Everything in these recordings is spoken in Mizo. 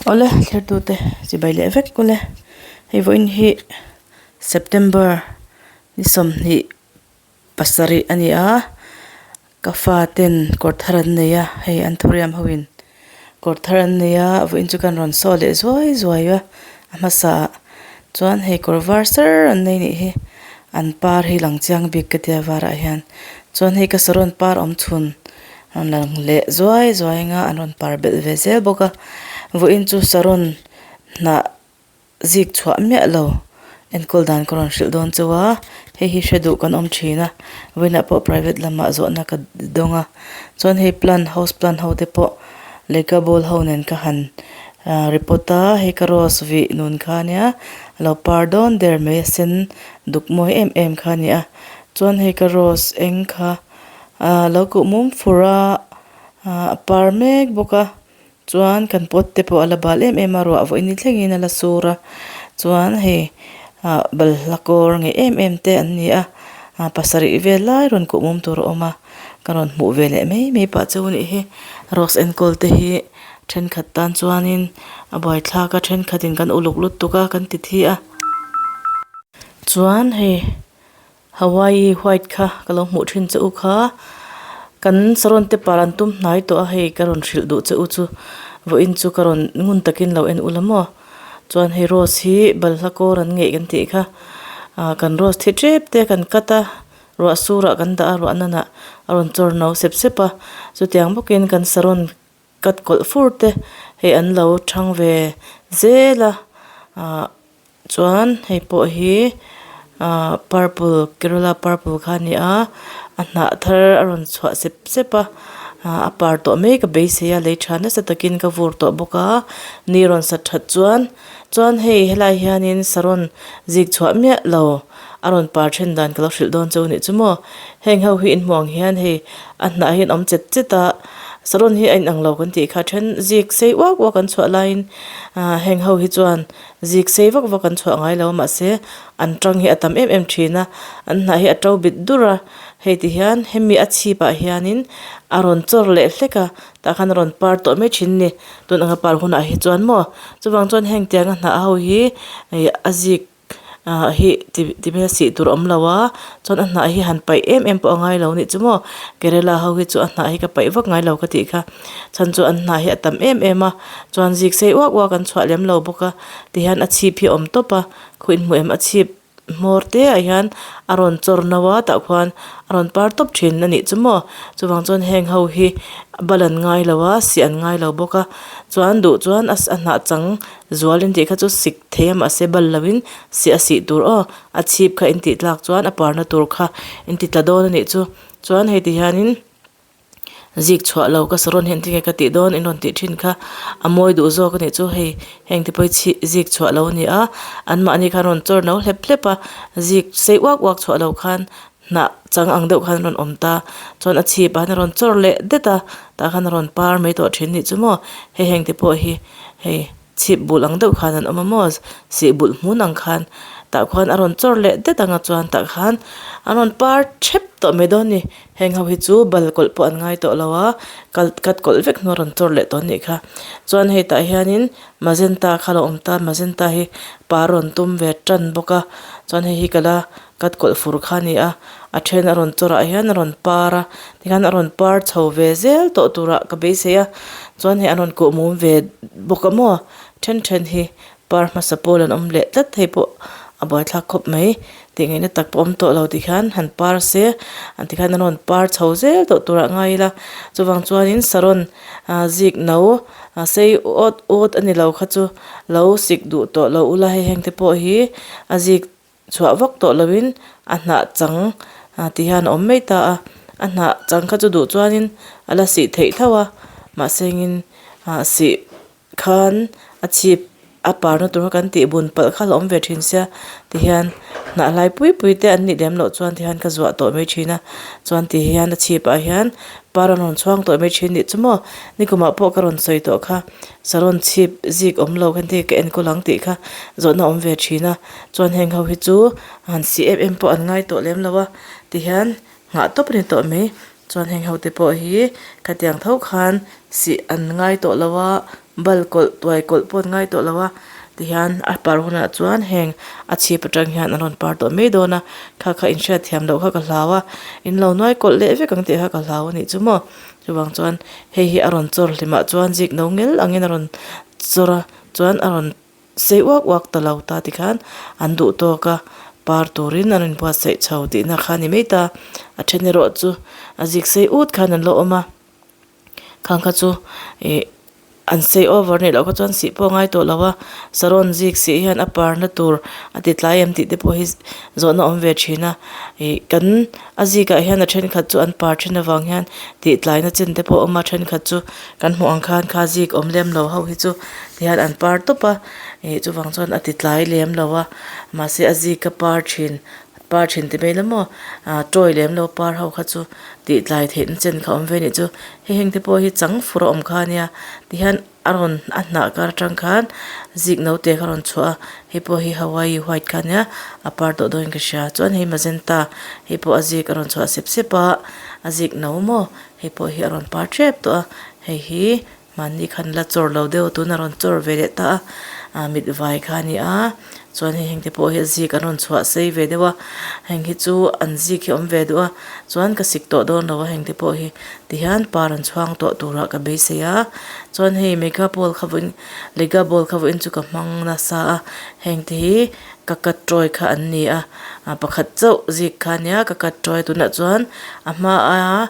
Awle thlertute chibai leh vek ule hei vawiin hi September ni sawmhnih pasarih a ni a ka faten kawr thar an nei a hei an thuriam ho in kawr thar an nei a vawiin chu kan rawn saw leh zuai zuai a a hmasa ah chuan hei kawr var sar an nei nih hi an par hi lang chiang bik ka tia varah hian chuan hei ka saron par awm chhun. Rawn lang leh zuai zuai anga an rawn par belh ve zel bawk a vawiin chu saron hnah zik chhuah miah lo enkawl dan ka rawn hrilh dawn chauh a hei hi hre duh kan awm thin a vawiinah pawh private lamah zawhna ka dawng a chuan hei plant house plant ho te pawh lehkha ball ho nen ka han ah report a hei ka rose vih nun kha ania a lo par dawn der mai a sen duk mawi em em kha a ni a chuan hei ka rose eng kha. Ahh lo kuh mum fur a ahh a par mek bawk a chuan kan pot te pawh a la bal em em a ruah vawiin ni thlengin a la sur a chuan hei ah balhla kawr ngei em em te an ni a ah pasarih vel lai rawn kuh mum tur a awm a ka rawn hmuh ve leh mai mai pah chu anih hi rose enkawl te hi thenkhat tan chuanin a buaithlak a thenkhatin kan uluk lutuk a kan ti thi a chuan hei. Hawaii white kha ka lo hmuh thin che u kha kan saron te par an tum hnai tawh a hei ka rawn hrilh duh che u chu vawiin chu ka rawn ngun takin lo en ula maw chuan hei rose hi balhla kawr an ngeih kan tih kha ah kan rose thi tep te kan cut a ruah surah kan dah a ruah nanah a rawn chawr no sep sep a chutiang bawkin kan saron cut kawlh fur te hei an lo thang ve zel a ah. Chuan hei pawh hi ahh purple kerala purple kha a ni a a hnah thar a rawn chhuah sep sep a ah a par tawh mai ka beisei a lei tha nasa takin ka vur tawh bawk a ni rawn sat that chuan chuan hei helai hianin saron zik chhuah miah lo a rawn par then dan ka lo hrilh dawn chu a nih chu maw heng ho hi inhmuh ang hian hei a hnah hi an awm chet chet a saron hi a inang lo kan tih kha then zik sei uak uak an chhuah laiin ah heng ho hi chuan. Zik sei vak vak an chhuah ngai lo a mahse an tang hi a tam em em thin a an hnah hi a to bit dur a hei ti hian hemi a chhip ah hianin a rawn chawr leh hlek a tah khan a rawn par tawh mai thin a ni tun anga par hunah hi chuan maw chuvang chuan heng tianga hnah ho hi ih a zik ah hi ti ti hmel sih tur a awm lo a chuan a hnah hi han paih em em pawh a ngai lo a nih chu maw kerela ho hi chu a hnah hi ka paih vak ngai lo ka tih kha. Chhan chu an hnah hi a tam em em a chuan zik sei uak uak an chhuah lem lo bawk a tihian a chhip hi a awm tawp a khaw inhmuh em a chhip hmawr te ah hian a rawn chawr no a tah khuan a rawn par tawp thin a nih chu maw chuvang chuan heng ho hi bal an ngai lo a sih an ngai lo bawk a chuan duh chuan a hnah chang zual in tih kha chu sik thei a mahse bal lo in sih a sih tur aw a chhip kha in tih tlak chuan a parna tur kha in ti tla dawn a nih chu chuan hei ti hianin. Zik chhuah lo ka saron hian tinge ka tih dawn in rawn tih thin kha a mawi duh zawk a nih chu hei heng te pawh hi chhi zik chhuah lo a ni a anmahni khan rawn chawr no hlep hlep a zik sei uak uak chhuah lo khan hnah chang ang deuh khan a rawn awm ta chuan a chhip ah hian a rawn chawr leh det a tah khan a rawn par mai tawh thin a nih chu maw hei heng te pawh hi hei. Chhip bulh ang deuh khan an awm a maw sih bulh hmun ang khan tah khuan a rawn chawr leh det ang a chuan tah khan an rawn par thep tawh mai dawn a ni heng ho hi chu bal kawlh pawh an ngai tawh lo a kal cut kawlh vek hnu a rawn chawr leh tawh a nih kha chuan hei tah hianin magenta kha a lo awm ta magenta hi par rawn tum ve tan bawk a chuan hei hi ka la cut kawlh fur kha a ni a a then a rawn chawr ah hian a rawn par a tikhan a rawn par chho ve zel tawh turah ka beisei a chuan hei an rawn kuh mum ve bawk a maw then then hi par hmasa pawl an awm leh tlat thei pawh a buaithlak khawp mai tih ngaihna tak pawh a awm tawh lo tikhian han par se an tikhian an rawn par chho zel tawh turah ngai ila chuvang chuanin saron ah zik no ah sei awt awt a ni lo kha chu lo sik duh tawh lo ula hei heng te pawh hi a zik chhuah vak tawh loin a hnah chang ah ti hian a awm mai ta a a hnah chang kha chu duh chuanin a la sih theih tho a mahse engin ah sih khan a chhip a parna tur kha kan tih bun palh kha a la awm ve thin sia tihian hnah hlai pui pui te an nih lem loh chuan tihian ka zuah tawh mai thin a chuan ti hian a chhip ah hian par an rawn chhuang tawh mai thin nih chu maw nikumah pawh ka rawn sawi tawh kha saron chhip zik awm lo khan te ka enkawl ang tih kha zawhna awm ve thin a. Chuan heng ho hi chu han sih em em pawh an ngai tawh lem lo a tihian nghah tawp a ni tawh mai chuan heng ho te pawh hi khatiang tho khan sih an ngai tawh lo a. Bal kawlh tuai kawlh pawh an ngai tawh lo a tihian a par hunah chuan heng a chhip atang hian an rawn par tawh mai dawn a kha kha inhriat thiam loh kha ka hlau a in lo nuai kawlh leh vek ang tih kha ka hlau a nih chu maw chuvang chuan hei hi a rawn chawr hlimah chuan zik no ngel angin a rawn chawr a chuan a rawn sei uak uak ta lo ta tikhan an duh tawk a par turin an rawn buatsaih chho tihna kha a ni mai ta a then erawh chu a zik sei ut khan an la awm a. Khang kha chu ih an sei over nih loh kha chuan sih pawh a ngai tawh lo a saron zik sih hian a parna tur a ti tlai em tih te pawh hi zawhna awm ve thin a ih kan a zikah hian a thenkhat chu an par thin avang hian tih tlaina chin te pawh a awm a thenkhat chu kan hmuh ang khan kha zik awm lem lo ho hi chu tihian an par tawp a ih chuvang chuan a ti tlai lem lo a mahse a zika par thin Par thin ti mai la maw ah tawi lem lo par ho kha chu tih tlai theih na chen kha awm ve anih chu hei heng te pawh hi chang fur a awm kha ania tihian a rawn a hnah kar atang khan zik naute kha a rawn chhuah a hei pawh hi hawaii white kha ania a par tawh dawn in ka hria chuan hei magenta hei pawh a zik a rawn chhuah sep sep a a zik no maw hei pawh hi a rawn par tep tawh a hei hi. Mahni khan la chawr lo deuh tuna rawn chawr ve leh ta a, ah mit vai kha a ni a, chuan hei heng te pawh hi a zik an rawn chhuah sei ve deuh a, heng hi chu an zik hi a awm ve duh a, chuan ka sik tawh dawn lo a heng te pawh hi tihian par an chhuang tawh turah ka beisei a, chuan hei mega ball kha vawiin lega ball kha vawiin chu ka hmang nasa a, heng te hi ka cut tawi kha an ni a, ah pakhat chauh zik kha a nia ka cut tawi a tunah chuan a hmaa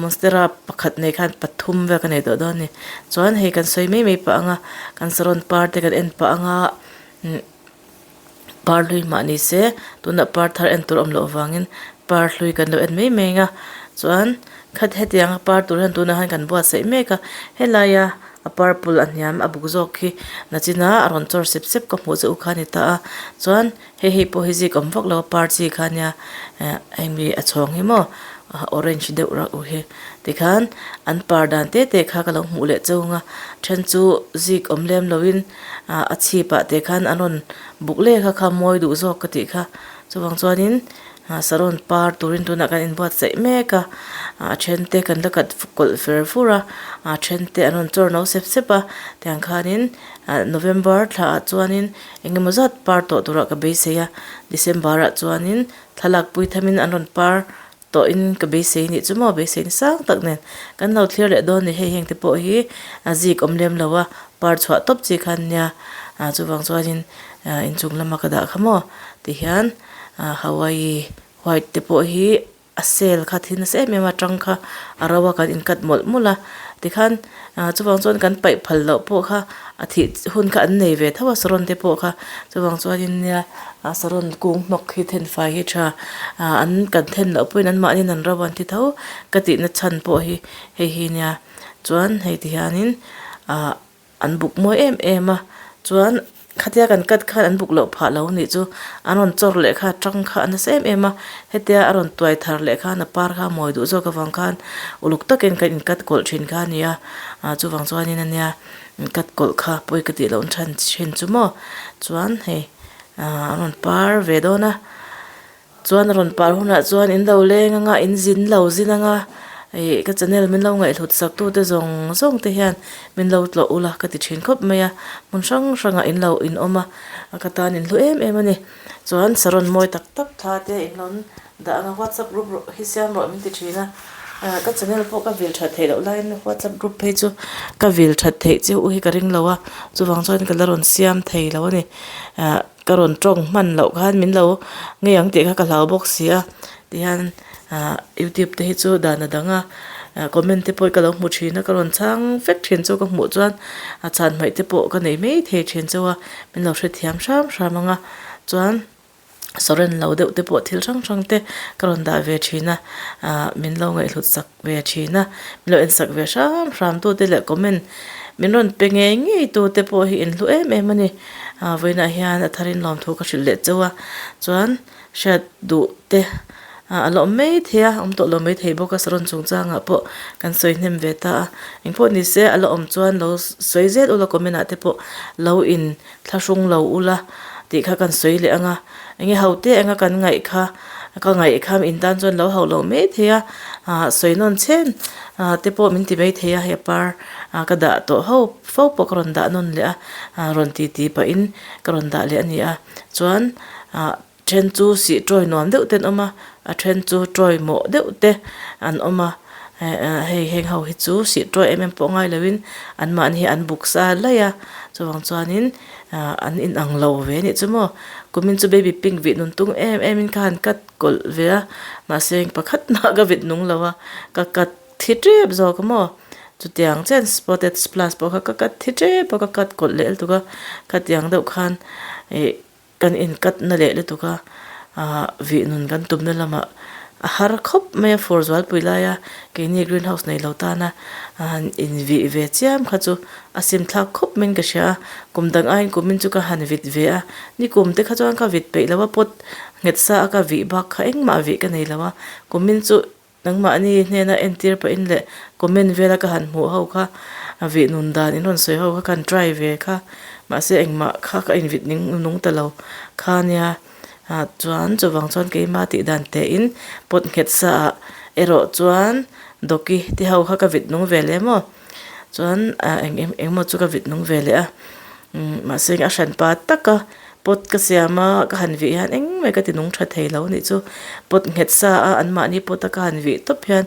monstera pakhat nei khan pathum vel ka nei tawh dawn a ni chuan hei kan sawi mai mai pah ang a kan saron par te kan en pah ang a umm par hlui mah ni se tunah par thar en tur a awm loh avangin par hlui kan lo en mai mai ang a chuan khat hetiang a par tur hian tunah hian kan buatsaih mek a helaia a purple a hniam a buk zawk khi nachina a rawn chawr sep sep ka hmuh che u kha a ni ta a chuan hei hei pawh hi zik awm vak lo a par chi kha ania eh hemi a chhawng hi maw orange deuh reuh hi tikhan an par dan te te kha ka lo hmuh leh cheu ang a then chu zik awm lem lo in ah a chhip ah te khan an rawn buk lek a kha mawi duh zawk ka tih kha chuvang chuanin. Saron par turin tunah kan inbuatsaih mek a a then te kan la kat kawlh fer fur a a then te an rawn chawr no sep sep a tiang khanin November thla ah chuanin eng emaw zat par tawh turah ka beisei a December ah chuanin thlalak pui thamin an rawn par tawhin ka beisei nih chu maw beisei ni sang tak nen kan lo thlir leh dawn a ni hei heng te pawh hi a zik awm lem lo a par chhuah tawp chi khan nia chuvang chuanin inchung lama ka dah kha maw tihian. Hawaii white te pawh hi a sale kha thil nasa em em a tang kha a ro a kan in cut mawlh mawlh a tikhan chuvang chuan kan paih phal loh pawh kha a thih hun kha an nei ve tho a saron te pawh kha chuvang chuanin nia saron kung hnawk hi then fai hi tha an kan then loh pawhin an mahni in an ro an ti tho ka tihna chhan pawh hi hei hi nia chuan hei ti hianin ah. An buk mawi em em a chuan khatia kan cut khan an buk loh phah lo anih chu an rawn chawr leh kha tang kha a nasa em em a hetia a rawn tuai thar leh khan a par kha a mawi duh zawk avang khan uluk takin kan in cut kawlh thin kha a ni a ah chuvang chuanin ania cut kawlh kha pawi ka tih loh chhan thin chu maw chuan hei ah a rawn par ve dawn a. Chuan a rawn par hunah chuan in lo leng anga in zin lo zin anga ih ka channel min lo ngaihhlut sak tute zawng zawng te hian min lo tlawh ula ka ti thin khawp mai a hmun hrang hrangah in lo in awm a ka tan in hlu em em a ni chuan saron mawi tak tak thla te in rawn dah anga whatsapp group hi siam rawh min ti thin a ah ka channel pawh ka vil that theih loh laiin whatsapp group phei chu ka vil that theih chiu hi ka ring lo a chuvang chuan ka la rawn siam thei lo a ni ah. Ka rawn tawng hman loh khan min lo ngei ang tih kha ka hlau bawk si a tihian ah youtube te hi chu dan a dang a ah comment te pawh hi ka lo hmu thin a ka rawn chhang vek thin chu ka hmuh chuan a chhan hmaih te pawh ka nei mai thei thin chauh a min lo hrethiam hram hram ang a chuan sawren lo deuh te pawh thil hrang hrang te ka rawn dah ve thin a ah min lo ngaihhlut sak ve thin a min lo ensak ve hram hram tu te leh comment min rawn pe ngei ngei tu te pawh hi in hlu em em a ni ah vawiinah hian a tharin lawmthu ka hrilh leh chauh a chuan hriat duh te ah a la awm mai thei a awm tawh lo mai thei bawk a saron chungchangah pawh kan sawi hnem ve ta a engpawh ni se a la awm chuan lo sawi zel ula comment ah te pawh lo in thlahrung lo ula tih kha kan sawi leh ang a enge ho te anga kan ngaih kha. Ka ngaih kha in tan chuan lo hauh loh mai thei a, ah sawi nawn chhen ah te pawh min ti mai thei a, hei par ah ka dah tawh ho fo pawh ka rawn dah nawn leh a, ah rawn ti ti pahin ka rawn dah leh a ni a, chuan ah then chu sih tawi nuam deuh te an awm a, a then chu tawi mawh deuh te an awm a, hei heng ho hi chu sih tawi em em pawh ngai loin anmahni hi an buk sa laih a, chuvang chuanin. Ah an inang lo ve anih chu maw kumin chu baby pink vih nun tung em em in ka han cut kawlh ve a mahse pakhat mah ka vit nung lo a ka cut thi tep zawk a maw chutiang chian spotted splash pawh kha ka cut thi tep a ka cut kawlh leh lutuk a khatiang deuh khan ih kan in cut na leh lutuk a ah vih nun kan tumna lamah a har khawp mai a fur zualpui laia keini green house nei lo tana han invih ve chiam kha chu a sim thlak khawp maiin ka hria a kum dang aiin kumin chu ka han vit ve a ni kum te kha chuan ka vit peih lo a pot nghet sa a ka vih bak kha engmah vih ka nei lo a kumin chu Nangmahni hnena entir pahin leh comment vela ka han hmuh ho kha a vih nun dan in rawn sawi ho kha ka han try ve kha mahse engmah kha ka invit ning nung ta lo kha nia ah chuan chuvang chuan keima tih dan teh in pot nghet sa ah erawh chuan dawki te ho kha ka vit nung ve leh maw chuan ah eng eng engemaw chu ka vit nung ve leh a. Mahse a hran pa taka pot ka siam a ka han vih hian engmah ka ti nung tha thei lo anih chu pot nghet sa a anmahni pot a ka han vih tawp hian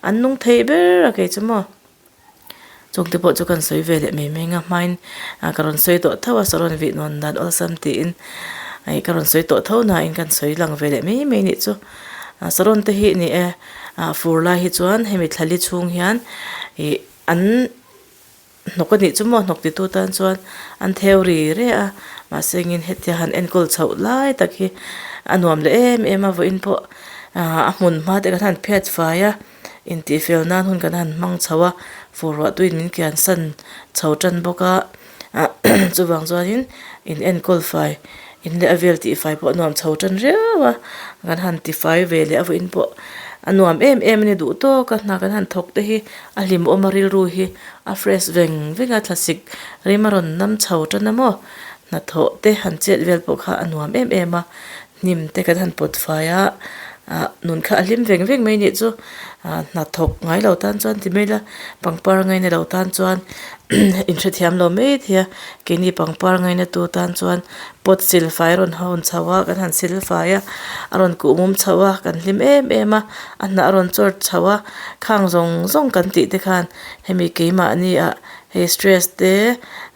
an nung thei ber a kei chu maw chung te pawh chu kan sawi ve leh mai mai ang a hmain ka rawn sawi tawh tho a saw rawn vih nawn dan awlsam tiin hei ka rawn sawi tawh tho nain kan sawi lang ve leh mai mai anih chu saron te hi ni e fur lai hi chuan hemi thlali chhung hian ih an. Hnawk a nih chu maw hnawk titu tan chuan an theu ri re a, mahse engin hetia han enkawl chhoh lai tak hi a nuam leh em em a, vawiin pawh a hmun hma te kan han phiat fai a, intihfel nan hun kan han hmang chho a, fur ruah tuin min kian san chho tan bawk a, chuvang chuanin in enkawl fai in leh a vel tih fai pawh a nuam chho tan riau a, kan han ti fai ve leh a vawiin pawh a nuam em em a ni duh tawk a, hna kan han thawk te hi a hlimawm a rilru hi. A fresh veng veng a thlasik rim a rawn nam chho tan a maw hnathawh te han chet vel pawh kha a nuam em em a hnim te kan han pawt fai a ah nun kha a hlim veng veng mai anih chu ah hnathawk ngai lo tan chuan ti mai ila pangpar ngaina lo tan chuan inhrethiam lo mai thei a keini pangpar ngaina tu tan chuan pot sil fai a rawn hawn chho a kan han sil fai a a rawn kuh mum chho a kan hlim em em a a hnah a rawn chawr chho a khang zawng zawng kan tih te khan. Hemi keimahni ah hei stress te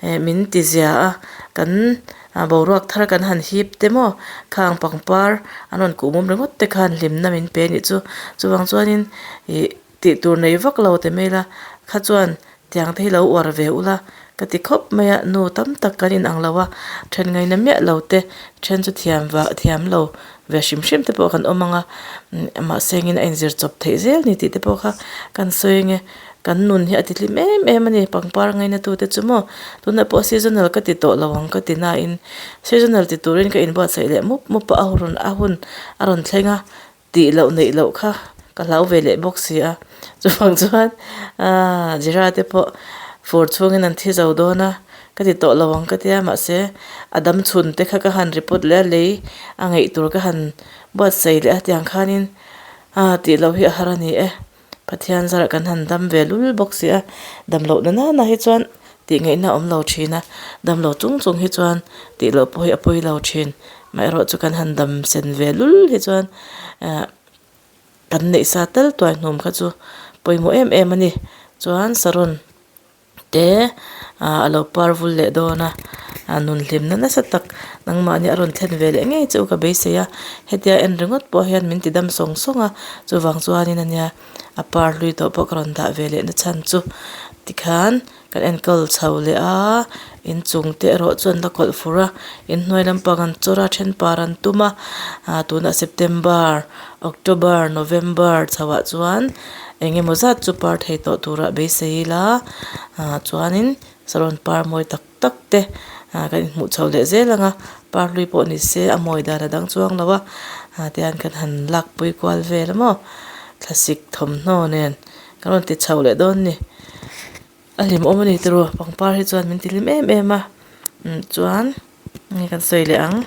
eh min ti zia a kan boruak thar kan han hip te maw khang pangpar an rawn kuh mum ringawt te khan hlimna min pe anih chu chuvang chuanin ih tih tur nei vak lo ti mai ila kha chuan tiang te hi lo uar ve ula ka ti khawp mai a nu tam tak kan inang lo a then ngaina miah lo te then chu thiam vah thiam lo ve hrim hrim te pawh kan awm ang a mahse engin a inzir chawp theih zel ni tih te pawh kha kan sawi ang e kan nun hi a ti hlim em em a ni pangpar ngaina tu te chu maw tunah pawh seasonal ka ti tawh lo ang ka ti nain seasonal ti turin ka inbuatsaih leh mup mup a a hun a hun a rawn thleng a tih loh neih loh kha ka hlau ve leh bawk si a chuvang chuan aaa Zira te pawh fur chhungin an thi zo dawn a ka ti tawh lo ang ka tia mahse a dam chhun te kha ka han report leh a lei a ngaih tur ka han buatsaih leh a tiang khanin aa tih loh hi a har a ni e Pathian zarah kan han dam ve lul bawk si a dam loh na nana hi chuan tih ngaihna a awm lo thin a dam lo chung chung hi chuan tih loh pawh hi a pawi lo thin amaherawh chu kan han dam sen ve lul hi chuan ah kan neih sa tal tuai hnum kha chu pawimawh em em a ni chuan saron te ah a lo par vul leh dawn a ah nun hlimna nasa tak nangmahni a rawn thlen ve leh ngei chu ka beisei a hetia en ringawt pawh hian min ti dam sawng sawng a chuvang chuanin ania a par hlui tawh pawh ka rawn dah ve leh na chhan chu tikhan kan enkawl chho leh a inchung te erawh chuan la kawlh fur a inhnuai lampang an chawr a then par an tum a ah tunah September October November chho ah chuan eng emaw zat chu par thei tawh turah beisei ila ah chuanin saron par mawi tak tak te ah kan inhmuh chho leh zel ang a par hlui pawh ni se a mawi dan a dang chuang lo a ah tihian kan han lakpui kual vel a maw thlasik thawmhnaw nen kan rawn ti chho leh dawn a ni a hlimawm a ni tiraw pangpar hi chuan min ti hlim em em a chuan enge kan sawi leh ang.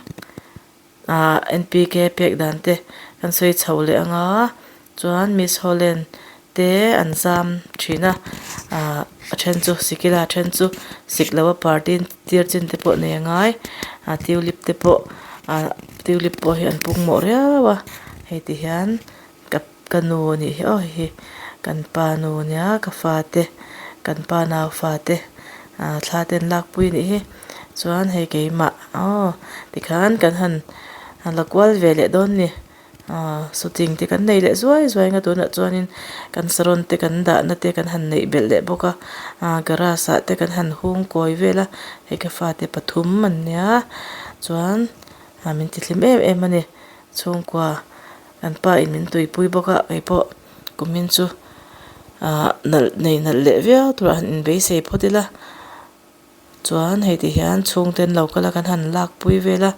Ahh N P K pek dan te Kan sawi chho leh ang a chuan Miss Holland te an zam thin a ah a then chu sikila a then chu sik lo a party tir chin te pawh nei a ngai ah tulip te pawh ah tulip pawh hi an pawimawh riau a hei ti hian ka ka nu a nih hi aw hei hi kan pa nu a nia ka fate kan pa nau fate ah thla te an lakpui a nih hi chuan hei keimah aw tikhan kan han la kual ve leh dawn a ni ah shooting te kan nei leh zuai zuai ang a tunah chuanin kan saron te kan dahna te kan han neih belh leh bawk a ah grass ah te kan han hung kawi vel a hei ka fate pathum an nia chuan ah min ti hlim em em a ni chhungkua. Kan pa in min tuipui bawk a kei pawh kumin chu ah nalh nei nalh leh viau turah han inbeisei phawt ila chuan hei ti hian chhungte an lo kal a kan han lak pui vel a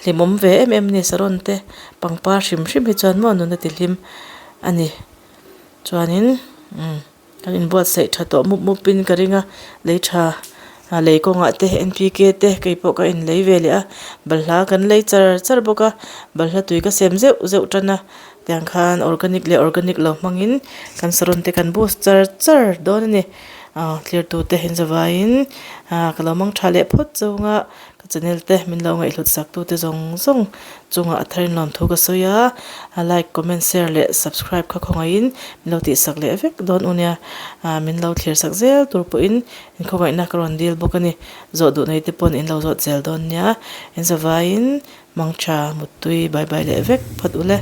hlimawm ve em em a ni saron te pangpar hrim hrim hi chuan maw nuna ti hlim a ni chuanin umm. Kan inbuatsaih tha tawh mup mup in ka ring a lei tha lei kawngah te N P K te kei pawh ka inlei ve leh a balhla kan lei char char bawk a balhla tui ka sem zeuh zeuh tan a tiang khan organic leh organic lo hmangin kan saron te kan boost char char dawn a ni ah thlir tute inzavaiin ah ka lo mang tha leh phawt chunga. Ka channel te min lo ngaihhlut sak tu te zawng zawng chungah a tharin lawmthu ka sawi a, a like, comment, share leh subscribe kha khawngaihin min lo tihsak leh vek dawn u nia, min lo thlir sak zel tur pawhin inkhawngaihna ka rawn dil bawk a ni, zawh duh nei te pawn in lo zawt zel dawn nia, in zavaiin mangtha, muttui, bye bye leh vek phawt u le.